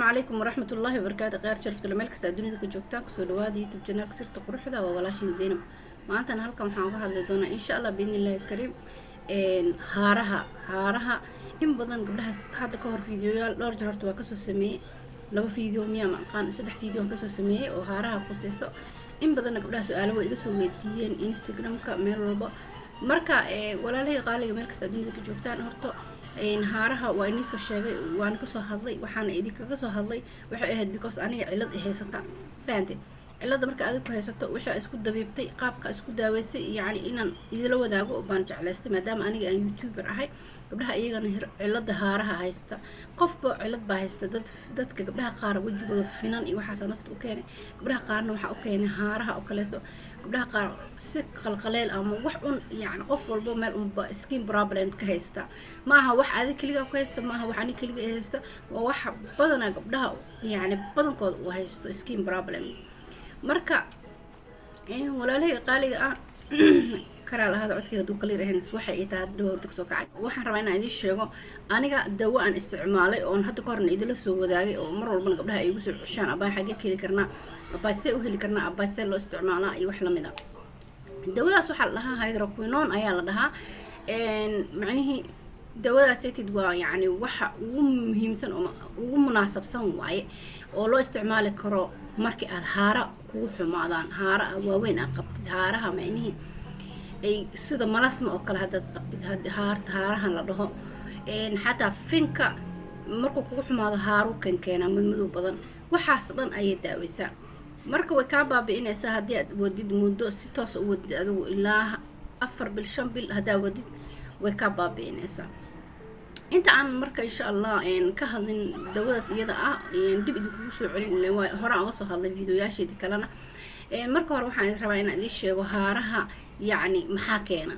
Calaykum waraxmat ullaahi wabarakaatu. Kheyr sharafta meel kasta adduunyada ka joogtaan, kusoo dhawaada YouTube channelka Sirta Quruxda. Waa walaashin Zaynab. Maantana halkan waxaan uga hadli doonaa, insha Allah, biidni Illaahi kariim, haaraha. Haaraha in badan gabdhaha hadda ka hor fiidiyoyaal dhowr jeer horta waa kasoo sameeyey. Laba fiideo miyaa, ma aqaan, saddex fiideo aan kasoo sameeyey oo haaraha khuseyso. In badanna gabdhaha su-aalo way iga soo weydiiyeen Instagramka, meel walba. Marka walaalahii qaaliga, meel kasta adduunyada ka joogtaan, horta haaraha waa inii soo sheegay, waana kasoo hadlay. Waxaana idinkaga soo hadlay waxay ahayd because aniga cilad i haysata, fahantay? Cilada marka adig ku haysato, wixii isku dabiibtay, qaabka isku daaweysay, yacni inaan idila wadaago baan jeclaystay, maadaama aniga aan YouTuber ahay. Gabdhaha iyagana cilada haaraha haysta, qofba cilad baa haysta. Dadka gabdhaha qaar wejigooda finan iyo waxaasa nafta u keenay. Gabdhaha qaarna waxaa u keenay haaraha oo kaleeto. Gabdhaha qaar si qalqaleel ama wax un, yacni qof walba meel unba skin problem ka haysta. Ma aha wax adig keligaa ku haysta, ma aha wax anig keliga haysta, waa wax badanaa gabdhaha, yacni badankooda uu haysto skin problem. Marka walaalahayga qaaliga ah, karaa lahaada, codkayga hadduu clear ahayn, waxay ii tahay hadda horta kasoo kacay. Waxaan rabaa inaan idiin sheego aniga dawo aan isticmaalay oon hadda ka horna idila soo wadaagay, oo mar walbana gabdhaha ay igu soo ceshaan: "Abaa, xagee ka heli karnaa? Abaa, see u heli karnaa? Abaa, see loo isticmaalaa?" iyo wax lamid a. Dawadaas waxaa la dhahaa hydroquinone ayaa la dhahaa. Macnihii dawadaasaytid waa yacni waxa ugu muhiimsan oo ugu munaasabsan waaye oo loo isticmaali karo markii aada haara kugu xumaadaan, haara waaweyn aad qabtid, haaraha macnihii ay sida melasma oo kale haddaad qabtid, haarta haarahan la dhaho. Xataa finka markuu kugu xumaado, haaru kan keenaa madmadow badan, waxaas dhan ayay daaweysaa. Marka way kaa baabi'inaysaa haddii aad wadid muddo, si toosa u wadid adigu, ilaa 4 bil, 5 bil haddaa wadid, way kaa baabi'inaysaa. Inta aan marka, insha Allah, ka hadlin dawadaas iyada ah, dib idinkugu soo celin, waa horaan uga soo hadlay videoyaasheedii kalena. Marka hore waxaan rabaa inaan idiin sheego haaraha yacni maxaa keena.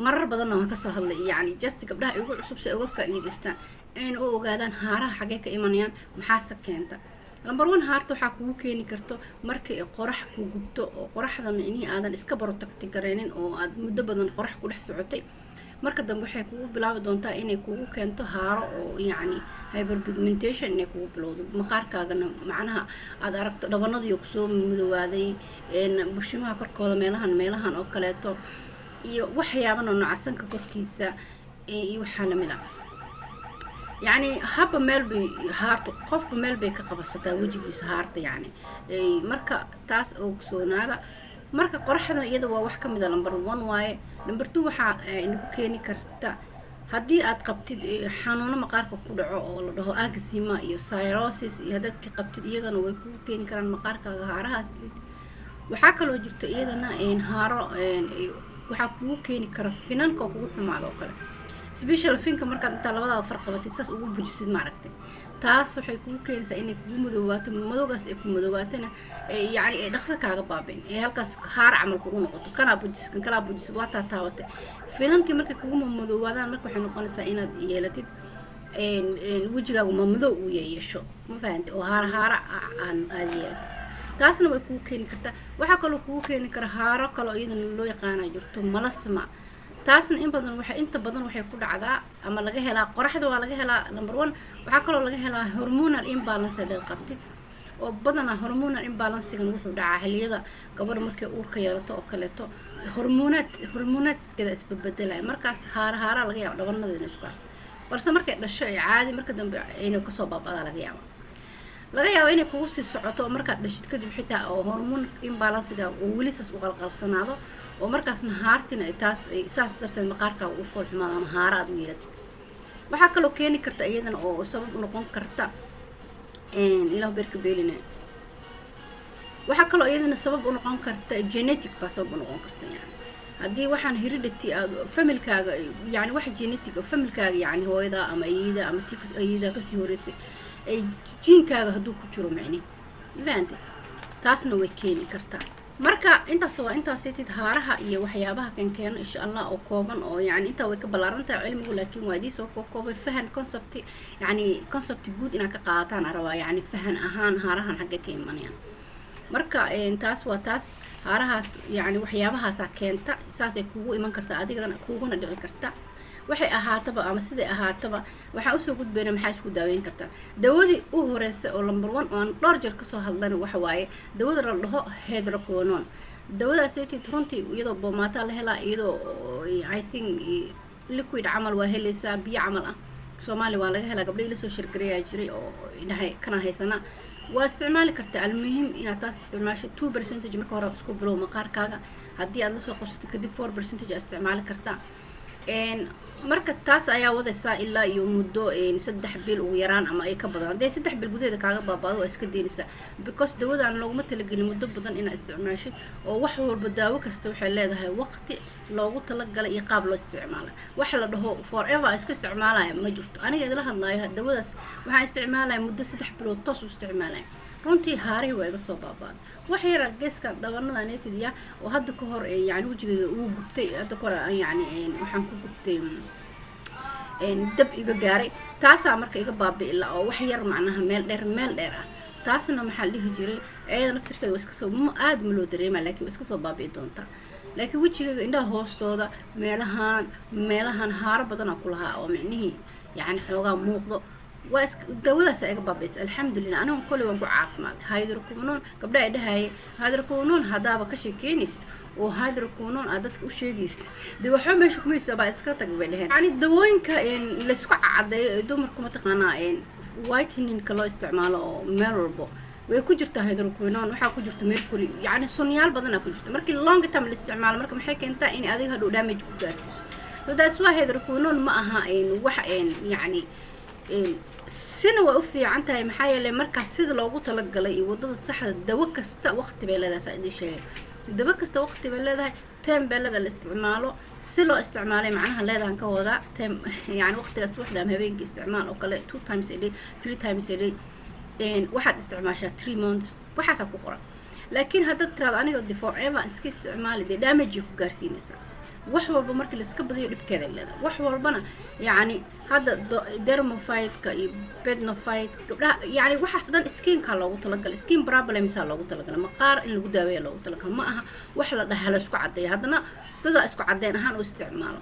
Marar badanna waan kasoo hadlay, yacni just gabdhaha igu cusub si ay uga faa'iidaystaan, ayna u ogaadaan haaraha xaggee ka imanayaan, maxaase keenta. Number one, haarta waxaa kugu keeni karto markay qorax ku gubto, oo qoraxda micnihii aadan iska protect gareynin, oo aad muddo badan qorax ku dhex socotay. Marka dambe waxay kugu bilaabi doontaa inay kugu keento haaro, oo yacni hyperpigmentation inay kugu bilowdo maqaarkaagana, macnaha aada aragto dhabanadiyo kusoo madowaaday, bushimaha korkooda, meelahan meelahan oo kaleeto, iyo waxyaaban oo nocasanka korkiisa iyo waxaa lamid a. Yacni haba meel bay haartu, qofba meel bay ka qabasataa wejigiisa haarta yacni. Marka taas oo ogsoonaada. Marka qoraxda iyada waa wax kamid a, number one waaye. Number two, waxaa nagu keeni karta haddii aad qabtid xanuuno maqaarka ku dhaco oo la dhaho eczema iyo psoriasis iyo haddaad ka qabtid, iyagana way kugu keeni karaan maqaarkaaga haarahaas. Waxaa kaloo jirto iyadana haaro waxaa kugu keeni kara finanka oo kugu xumaado oo kale, special finka markaad intaa labadaada far qabatid saas ugu bujisid, maaragtay, taas waxay kugu keenaysaa inay kugu madoobaato. Madowgaas ay ku madoobaatana, yacni ay dhaqso kaaga baabeen, ee halkaas haar camal kugu noqoto. Kanaa bujis, kan kalaa bujis, waa taa taabatay finankii. Markay kugu madoobaadaan, marka waxay noqonaysaa inaad yeelatid wejigaagu madow uu yeesho, ma fahantay, oo haara haara aan aada yeelatid. Taasna way kugu keeni kartaa. Waxaa kaloo kugu keeni kara haaro kaloo iyadana loo yaqaana jirto melasma. Taasna in badan waxay, inta badan waxay ku dhacdaa ama laga helaa qoraxda, waa laga helaa number one. Waxaa kaloo laga helaa hormonal imbalance haddaad qabtid, oo badanaa hormonal imbalancegan wuxuu dhacaa xilliyada gabadha markay uurka yeelato oo kaleeto. Hormonaadkeeda isbebedelaya, markaas haara haaraa laga yaaba dhabanada inay isku arko, balse markay dhasho ay caadi, marka dambe inay kasoo baabadaa laga yaaba. Laga yaabo inay kugu sii socoto oo markaad dhashid kadib xitaa oo hormoon imbalancega uu weli saas u qalqalsanaado, oo markaasna haartina ay taas ay saas darteed maqaarkaaga u fool xumaado ama haara aad u yeelatid. Waxaa kaloo keeni karta iyadana oo sabab u noqon karta, Ilahu beerka beeline, waxaa kaloo iyadana sabab u noqon karta genetic baa sabab u noqon karta. Yani haddii waxaan heredity aad familkaaga, yani wax genetic oo familkaaga, yani hooyada ama ayida ama tii ayida kasii horeysay, ay jiinkaaga hadduu ku jiro, micni fahanti, taasna way keeni kartaa. Marka intaas waa intaasaytid haaraha iyo waxyaabaha kan keeno, insha Allah, oo kooban, oo yani intaa way ka ballaaran tahay cilmigu, laakiin waa idiin soo koobay fahan concept, yani concept guud inaad ka qaadataan a rabaa, yani fahan ahaan haarahan xagge ka imanayaan. Marka taas waa taas. Haarahaas yani waxyaabahaasaa keenta, saasay kugu iman karta, adigana kuguna dhici karta. Waxay ahaataba ama siday ahaataba, waxaan usoo gudbayna maxaa isku daaweyn kartaa. Dawadii u horeysa oo number one oo aan dhowr jeer kasoo hadlana waxa waaye dawada la dhaho hydroquinone. Dawadaasaytid runtii iyadoo boomaataa la helaa, iyadoo I think liquid camal waa helaysaa, biyo camal ah. Soomaaliya waa laga helaa. Gabdha ila soo share gareeyaa jiray oo dhahay kana haysana, waa isticmaali kartaa. Almuhim inaad taas isticmaasho 2% marka hore isku bilow maqaarkaaga. Haddii aad lasoo qabsato kadib, 4% aad isticmaali kartaa. Marka taas ayaa wadaysaa ilaa iyo muddo 3 bil ugu yaraan ama ay ka badan. Haddii 3 bil gudaheeda kaaga baabaado, waa iska deynaysaa, because dawadaan looguma talagelin muddo badan inaad isticmaashid. Oo wax walba, daawo kasta waxay leedahay waqti loogu talagalay iyo qaab loo isticmaala. Waxa la dhaho forever iska isticmaalaya ma jirto. Aniga idila hadlaayo, dawadaas waxaan isticmaalaya muddo 3 bilood toos u isticmaalaya. Runtii haarihii waa iga soo baabaaday. Wax yara geeskan dhabanada netidya oo hadda ka hor yani wejigayga uu gubtay, hadda ka hor yani waxaan ku gubtay dab iga gaaray, taasaa marka iga baabi'ila oo wax yar macnaha meel dheer, meel dheer ah. Taasna maxaa la dhihi jiray, iyada naftirkeeda waa iska soo, aada ma loo dareema, laakiin waa iska soo baabi'i doontaa. Laakiin wejigayga indhaha hoostooda, meelahaan meelahan haaro badanaa ku lahaa oo micnihii yani xoogaa muuqdo, waa is daawadaas iga baabi'isay, alxamdulilah. Anigu kolley waan ku caafimaad hydroquinone. Gabdhaha ay dhahayay hydroquinone haddaaba ka sheekeynaysid oo hydroquinone aad dadka u sheegaysid, dee waxba meesha kumaysa baa iska tag bay dheheen. Yani dawooyinka laysku cadeeyo ee dumarku mataqaanaa whiteningka loo isticmaalo oo meel walbo way ku jirtaa hydroquinone. Waxaa ku jirta mercury, yacni sunyaal badanaa ku jirta. Markii long term la isticmaalo marka maxay keentaa? In adiga hadhow damage ku gaarsiiso. So that's why hydroquinone ma aha wax yacni sina way u fiican tahay, maxaa yeelay markaas sida loogu talagalay iyo waddada saxda. Dawo kasta waqti bay leedahay, saa idiin sheegay. Dawo kasta waqti bay leedahay, time bay leedahay la isticmaalo, si loo isticmaalay macnaha leedahan ka wadaa time, yani waqtigaas waxda ama habeenkii isticmaal oo kale, two times a day, three times a day, waxaad isticmaashaa 3 months, waxaasaa ku qoran. Laakiin haddaad tiraado aniga de forever iska isticmaali, dee damage ku gaarsiinaysaa. Wax walba markii laiska badiyo dhibkeeda leedahay. Wax walbana yacni hadda dermofite-ka iyo betnofite gabdhaha, yacni waxaas dhan skinkaa loogu talagalay, skin problemsaa loogu talagalay, maqaar in lagu daaweeya loogu talagalay. Ma aha wax la dhaha la isku caddeeyo. Haddana dadaa isku caddeyn ahaan u isticmaalo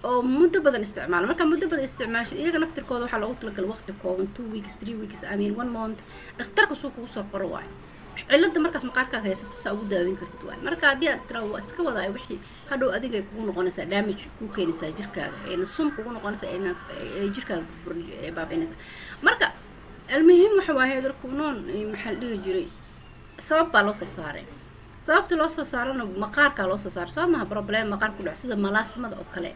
oo muddo badan isticmaalo. Marka muddo badan isticmaasho, iyaga naftirkooda waxaa loogu talagalay waqti kooban, 2 weeks, 3 weeks, I mean one month, dhakhtarka suu kugu soo qoro waayo cilada markaas maqaarkaaga haysato saa ugu daaweyn kartid waay. Marka haddii aad tira waa iska wadaa, wixii hadhow adigay kugu noqonaysaa damage, kuu keenaysaa jirkaaga, ayna sun kugu noqonaysaa, ayna jirkaaga baabi'inaysaa. Marka almuhim waxa waaye hydroquinone maxaa la dhihi jiray, sabab baa loo soo saaray. Sababta loo soo saarana maqaarkaa loo soo saaray, soo maha problem maqaar ku dhaco sida melasmada oo kale,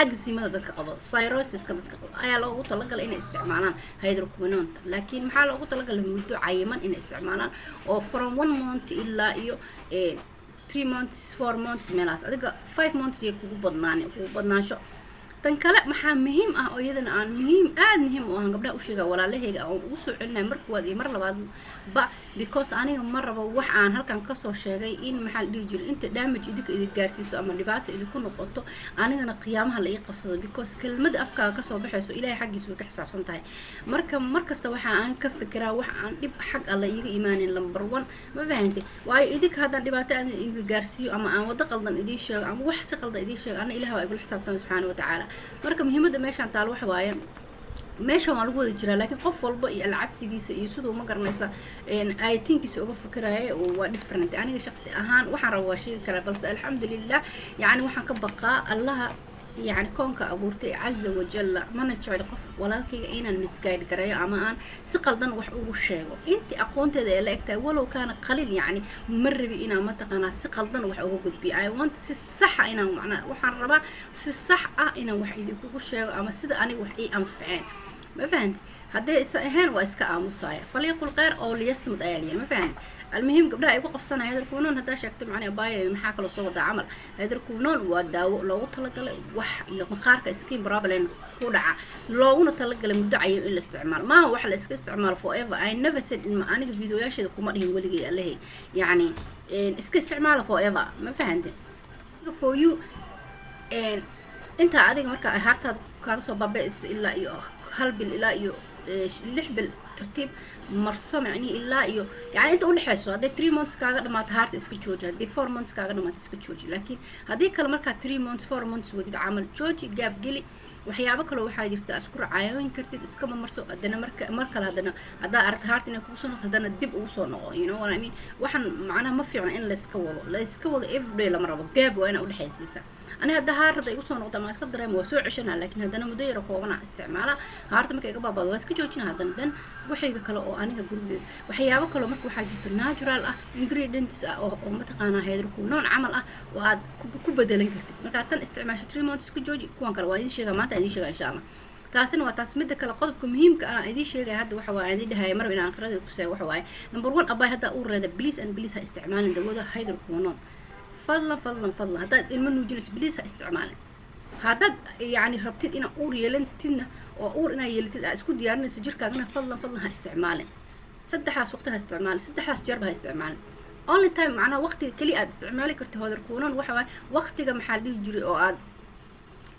eczemada dadka qabo, psoriasiska dadka qabo ayaa loogu talagalay inay isticmaalaan hydroquinonta. Laakiin maxaa loogu talagalay? Muddo cayiman inay isticmaalaan oo from one month ilaa iyo 3 months, 4 months meelahaas, adiga 5 months iyo kugu badnaan, kugu badnaansho. Tan kale maxaa muhiim ah oo iyadana aan muhiim, aada muhiim u ahan, gabdhaha usheega walaalahayga aan ugu soo celinaya mar kuwaad iyo mar labaad ba, because aniga ma rabo wax aan halkan kasoo sheegay in maxaa la dhihi jiray inta damage idinka idin gaarsiiso ama dhibaato idinku noqoto, anigana qiyaamaha la ii qabsado, because kelmada afkaaga kasoo baxayso Ilaahay xaggiisa way ka xisaabsan tahay. Marka markasta waxaa aan ka fikiraa wax aan dhib xag alla iiga imaanin, number one. Ma fahantay? Waayo idinka haddaan dhibaato aan idin gaarsiiyo ama aan wado qaldan idiin sheego ama wax si qaldan idiin sheego, ana Ilaah waa igula xisaabtama subxaana watacaala. Marka muhiimadda meeshaan taal waxa waaye, meeshan waa lagu wada jiraa, laakiin qof walba iyo alcabsigiisa iyo siduu ma garanaysa aytinkiisa uga fikiraya waa different. Aniga shaqsi ahaan waxaan raba waa sheegi karaa, balse alxamdulilah, yacni waxaan ka baqaa Allaha yani koonka abuurtay caza wajalla. Mana jecli qof walaalkayga inaan misguide gareeyo ama aan si qaldan wax ugu sheego intii aqoonteeda ay la egtahay, walow kaana qaliil. Yacni ma rabi inaan mataqaanaa si qaldan wax uga gudbiyo. I want si saxa inaan macnaa, waxaan rabaa si sax ah inaan wax idinkugu sheego ama sida aniga wax ii anficeen. Ma fahanti? Hadday isa ahayn waa iska aamusaya. فليقل خير أو ليصمت ayaa layihi. Ma fahanti? Almuhim gabdhaha ay ku qabsanaya hydroquinone haddaa sheegto macnaa baaya maxaa kaloo soo wadaa camal. Hydroquinone waa daawo loogu talagalay wax iyo maqaarka skin problem ku dhaca, looguna talagalay muddo cayin in la isticmaalo. Maaha wax la iska isticmaalo forever. I never said in aniga videoyaasheeda kuma dhihin weligay Allahay yacni iska isticmaalo forever. Ma fahanti? For you intaa adiga marka haartaada kaaga soo baabe'aysa ilaa iyo hal bil ilaa iyo 6 bil. Tartiib marso, macnihi ilaa iyo yani inta udhexeyso. Hadday 3 months kaaga dhamaato, haarta iska jooji. Haddii 4 months kaaga dhamaato, iska jooji. Laakiin haddii kale, markaa 3 months, 4 months wadid camal, jooji, gaab geli. Waxyaabo kaloo waxaa jirta isku racaayoon kartid, iskama marso. Haddana marka mar kale haddana haddaa aragta haarta inay kugu soo noqto, haddana dib ugu soo noqo. You know what I mean? Waxaan macnaha ma fiicna in layska wado, layska wado everyday lama rabo. Gaab waa inaa udhexaysiisa. Ani hadda haar hadda igu soo noqdo ama iska dareemo, waa soo ceshanaa, laakiin haddana muddo yaro koobana isticmaala. Haarta marka iga baabado, waa iska joojina. Haddana dan waxayga kale oo aniga gurigeyga waxyaabo kaloo marka waxaa jirto natural ah, ingredients ah, oo mataqaanaa hydroquinone camal ah, oo aad ku bedelan kartid. Markaad tan isticmaasho 3 months, iska jooji. Kuwan kale waa idiin sheegaa, maanta idiin sheegaa, insha Allah. Taasina waa taas. Midda kale, qodobka muhiimka ah idiin sheegaya hadda waxa waaye, idiin dhahaya marba inaan aqradeed ku sheego, waxa waaye: number one, abay, haddaa uur leeda, please and please, ha isticmaalin dawada hydroquinone. Fadlan, fadlan, fadlan. Haddaad ilmo nuujinayso, please ha isticmaalin. Haddaad yacni rabtid inaad uur yeelantidna, oo uur inaad yeelatid aad isku diyaarinayso jirkaagana, fadlan, fadlan ha isticmaalin. Saddexdaas waqti ha isticmaalin, saddexdaas jeerba ha isticmaalin. Only time, macnaha waqtiga keliya aad isticmaali karto hydroquinone waxa waaye waqtiga, maxaa la dhihi jiray, oo aad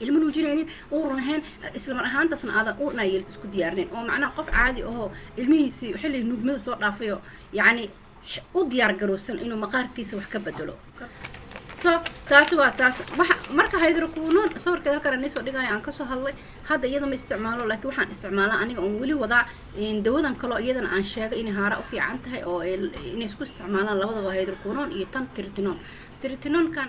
ilmo nuujinaynin, uur lahayn, isla mar ahaantaasna aadan uur inaa yeelto isku diyaarinayn, oo macnaha qof caadi ahoo ilmihiisii xilliga nuugmada soo dhaafayo, yacni u diyaar garowsan inuu maqaarkiisa wax ka bedelo. So taasi waa taas. Waxa marka hydroquinone sawirkeeda halkan aan soo dhigaya aan kasoo hadlay. Hadda iyada ma isticmaalo, laakiin waxaan isticmaalaa aniga oon weli wadaa dawadan kaloo iyadana aan sheegay inay haara u fiican tahay, oo inay isku isticmaalaan labadaba, hydroquinone iyo tan tretinoin. Tretinoin-kan,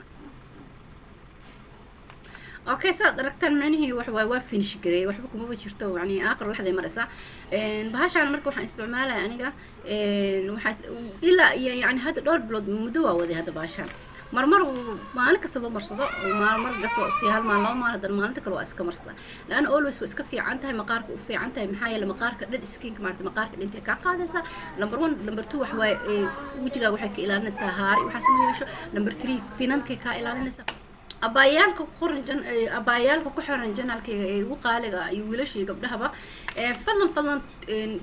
okay, saad aragtaan, micnihii wax waa finish gareeyay, waxba kumaba jirto, yani aakhir laxday maraysaa bahashaan. Marka waxaan isticmaalaya aniga, waxaa ilaa iyo yani hadda dhowr bilood muddo waa waday. Hadda bahashaan marmar maalin kastaba marsado, mar gas waa usii hal maalin, 2 maalin, haddana maalinta kale waa iska marsada, laana always waa iska fiican tahay, maqaarka u fiican tahay. Maxaa yeele, maqaarka dhan, skinka maarata, maqaarka dhintay kaa qaadaysaa, number one. Number two, wax waaye wejigaaga waxay ka ilaalinaysaa haari waxaas ma yeesho. Number three, finankay kaa ilaalinaysaa. Abaayaalka ku qoran jan, abaayaalka ku xiran channelkayga ee ugu qaaliga iyo wiilasha iyo gabdhahaba, fadlan, fadlan,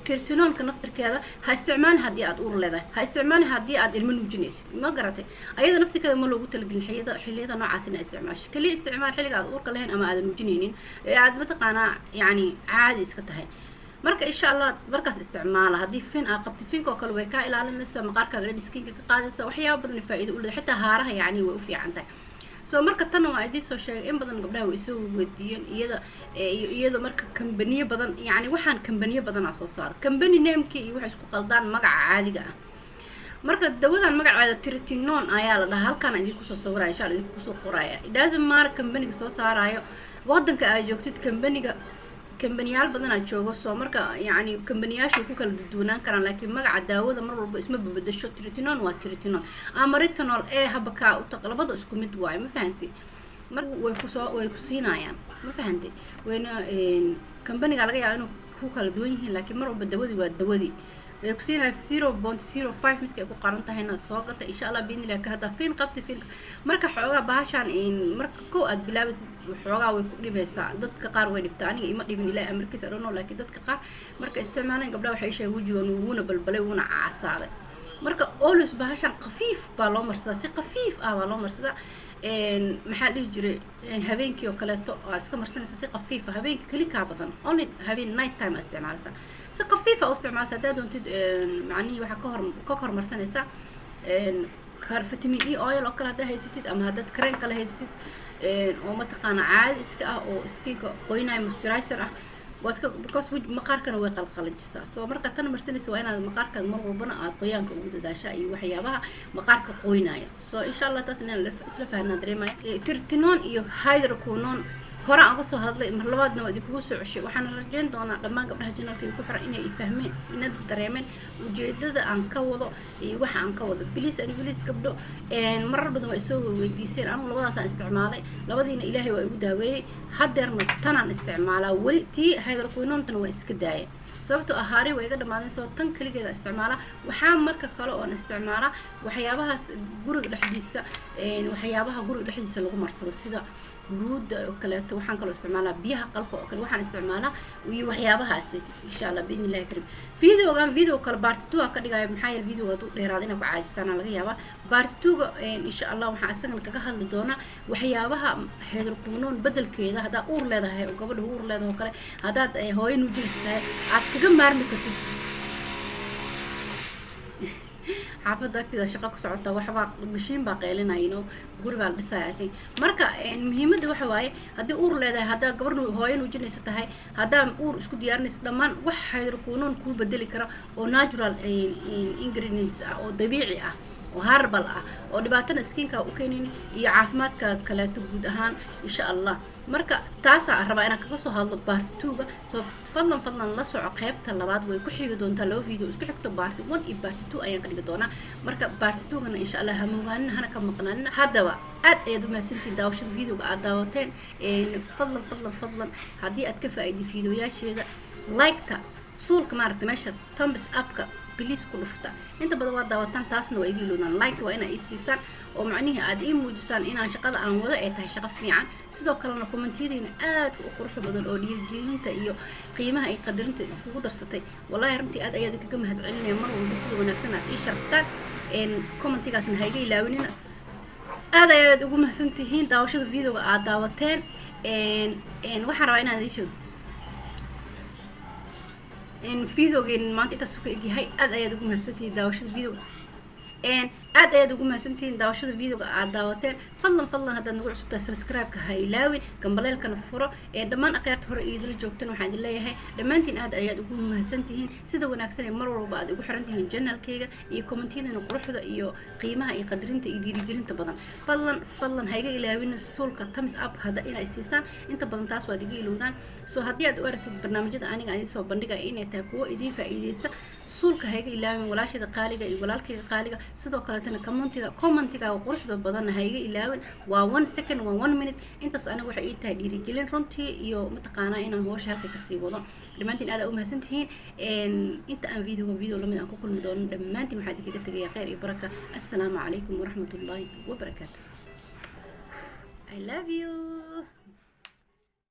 tretinoin-ka naftirkeeda ha isticmaali haddii aad uur leedahay, ha isticmaali haddii aad ilmo nuujinaysid. Ma garatay? Ayada naftirkeeda ma loogu talagelin xilliyada noocaas ina isticmaasho. Kaliya isticmaal xilliga aad uurka lahayn ama aadan nuujinaynin ee aad mataqaanaa yacni caadi iska tahay. Marka insha Allah markaas isticmaala. Haddii fin aad qabti, finka oo kale way kaa ilaalinaysaa, maqaarkaaga dhan skinka ka qaadaysa, waxyaaba badan faa'iido u leedahay, xitaa haaraha yacni way u fiican tahay. So marka tan waa idiin soo sheegay. In badan gabdhaha way isoo weydiiyeen iyada iyada. Marka kambaniyo badan, yacni waxaan kambaniyo badanaa soo saaro, company namekii iyo waxay isku qaldaan magaca caadiga ah. Marka dawadan magaceeda tretinoin ayaa la dhahaa. Halkaan idinku soo sawiraya, insha Allah idinku soo qoraya. It doesn't matter kambaniga soo saarayo, wadanka aad joogtid kambaniga, kambaniyaal badanaa joogo. Soo marka yacni kambaniyaasha way ku kala duwanaan karaan, laakiin magaca daawada mar walba isma babedesho. Tretinoin waa tretinoin ama retinol ee haba kaa u taq, labada isku mid waayo. Ma fahantay? Mar way kusoo way ku siinayaan, ma fahantay? Wayna kambaniga laga yaaba inuu ku kala duwan yihiin, laakiin mar walba dawadii waa dawadii. Way ku siinaya 0.05 midka ay ku qoran tahayna soo gata, insha Allah biidnillah. Ka haddaa fiin qabta, fiinka marka xoogaa bahashaan marka kow aad bilaabaysid, xoogaa way ku dhibaysaa. Dadka qaar way dhibtaa, aniga ima dhibin, Ilahi amarkiisa dhono. Laakiin dadka qaar marka isticmaalaan, gabdhaha waxay sheegay wejigan wuuna balbalay, wuuna caasaaday. Marka always bahashaan khafiif baa loo marsadaa, si khafiif ah baa loo marsadaa. Maxaa la dhihi jiray, habeenkii oo kaleeto waa iska marsanaysa si khafiifa. Habeenkii keli kaa badan, only habeen, night time aa isticmaalaysaa, si khafiifa u isticmaalaysa. Haddaa doontid, macnihii waxaa ka hor ka hormarsanaysaa vitamin E oil oo kale haddaa haysatid, ama haddaad kareen kale haysatid oo mataqaana caadi iska ah oo skinka qoynayo, moisturizer ah, waad ka, because maqaarkana way qalqalajisaa. Soo marka tan marsanaysa waa inaad maqaarkaaga mar walbana aad qoyaanka ugu dadaashaa iyo waxyaabaha maqaarka qoynaya. So insha Allah taas inaan isla fahnaa dareemaya. Tretinoin iyo hydroquinone horaan uga soo hadlay, mar labaadna waa idinkugu soo ceshay. Waxaana rajeyn doonaa dhammaan gabdhaha channelka ku xiran inay fahmeen, inad dareemeen ujeedada aan ka wado iyo waxa aan ka wado. Please and please, gabdho, marar badan waa isoo weydiiseen. Anugu labadaasaan isticmaalay, labadiina Ilaahay waa igu daaweeyey. Haddeerna tanaan isticmaalaa weli, tii hydroquinone-tana waa iska daaya, sababtoo ah haari way iga dhamaadeen. Soo tan keligeeda isticmaalaa. Waxaa marka kale oon isticmaalaa waxyaabahaas guriga dhexdiisa, waxyaabaha guriga dhexdiisa lagu marsado, sida huruudda oo kaleeto. Waxaan kaloo isticmaalaa biyaha qalka oo kale waxaan isticmaalaa iyo waxyaabahaas, insha Allah biidni Illahi karim. Videogan video kale part two aan ka dhigayo, maxaa yeele videoga hadduu dheeraado inaa ku caajistaana laga yaabaa. Part two-ga insha Allah waxaan isagana kaga hadli doonaa waxyaabaha hydroquinone bedelkeeda, haddaa uur leedahay oo gabadha uur leedahay oo kale, haddaad hooyo nuujinaysa tahay, aad kaga maarmi kartid. Xaafadda agteeda shaqo ku socota, waxbaa mashiin baa qeylinayno, guri baa la dhisaya, I think. Marka muhiimadda waxa waaye, haddii uur leedahay, haddaa gabar hooyo nuujinaysa tahay, haddaa uur isku diyaarinaysa, dhammaan wax hydroquinone kuu bedeli kara oo natural ingredients ah oo dabiici ah oo herbal ah oo dhibaatana skinka u keenayn iyo caafimaadka kaleeto guud ahaan, insha Allah. Marka taasaa rabaa inaan kaga soo hadlo part two-ga. Soo fadlan, fadlan la soco qeybta labaad, way ku xigi doontaa. Laba video isku xigto, part one iyo part two ayaan ka dhigi doonaa. Marka part two-gana, insha Allah, ha moogaanin, hana ka maqnaanin. Haddaba aad ayaad umahadsantihiin daawashada videoga aad daawateen. Fadlan, fadlan, fadlan, haddii aad ka faa'iiday videoyaasheeda, like-ta suulka maaragta meesha thumbs up-ka please ku dhufta. Inta badan waa daawataan, taasna waa iga ilowdaan. Like waa inaa ii siisaan oo macnihii aad ii muujisaan inaan shaqada aan wado ay tahay shaqo fiican. Sidoo kalena commentiyadiina aadka u quruxda badan oo dhiirigelinta iyo qiimaha ay qadarinta iskugu darsatay, wallahi runtii aad ayaad kaga mahad celinaya. Mar walba sida wanaagsan aad ii sharaftaan, commentigaasna ha iga ilaawinin. Aad ayaad ugu mahadsantihiin daawashada videoga aad daawateen. Waxaan rabaa inaan idiin sheego videogeen maanta intaas ka egyahay. Aad ayaad ugu mahadsantihiin daawashada videoga, aad ayaad ugu mahadsantihiin daawashada videoga aad daawateen. Fadlan, fadlan, haddaad nagu cusubtahay, subscribe-ka ha ilaawin, gambaleelkana furo. Ee dhammaan akhyaarta hore iidila joogtan, waxaan idin leeyahay dhammaantiin aad ayaad ugu mahadsantihiin sida wanaagsan ee mar walba aad ugu xiran tihiin channelkayga iyo commentiyadana quruxda iyo qiimaha iyo qadarinta iyo dhiirigelinta badan. Fadlan, fadlan, ha iga ilaawin suulka thumbs up hadda inay siisaan. Inta badan taas waad iga ilowdaan. So haddii aad u aragtid barnaamijyada aniga aan idiin soo bandhigaya inay tahay kuwo idiin faa'iideysa, suulka ha iga ilaawin, walaashayda qaaliga iyo walaalkayga qaaliga. Sidoo kaleetana commentigaaga quruxda badanna ha iga ilaawin. Waa one second, waa one minute. Intaas aniga waxay ii tahay dhiirigelin runtii iyo mataqaanaa inaan howsha halka kasii wado. Dhammaantiin aad u mahadsantihiin. Inta aan videoga video lamid aan ku kulmi doono, dhammaantiin waxaa idinkaga tegaya kheyr iyo baraka. Assalaamu calaykum waraxmatullaahi wabarakaatu. I love you.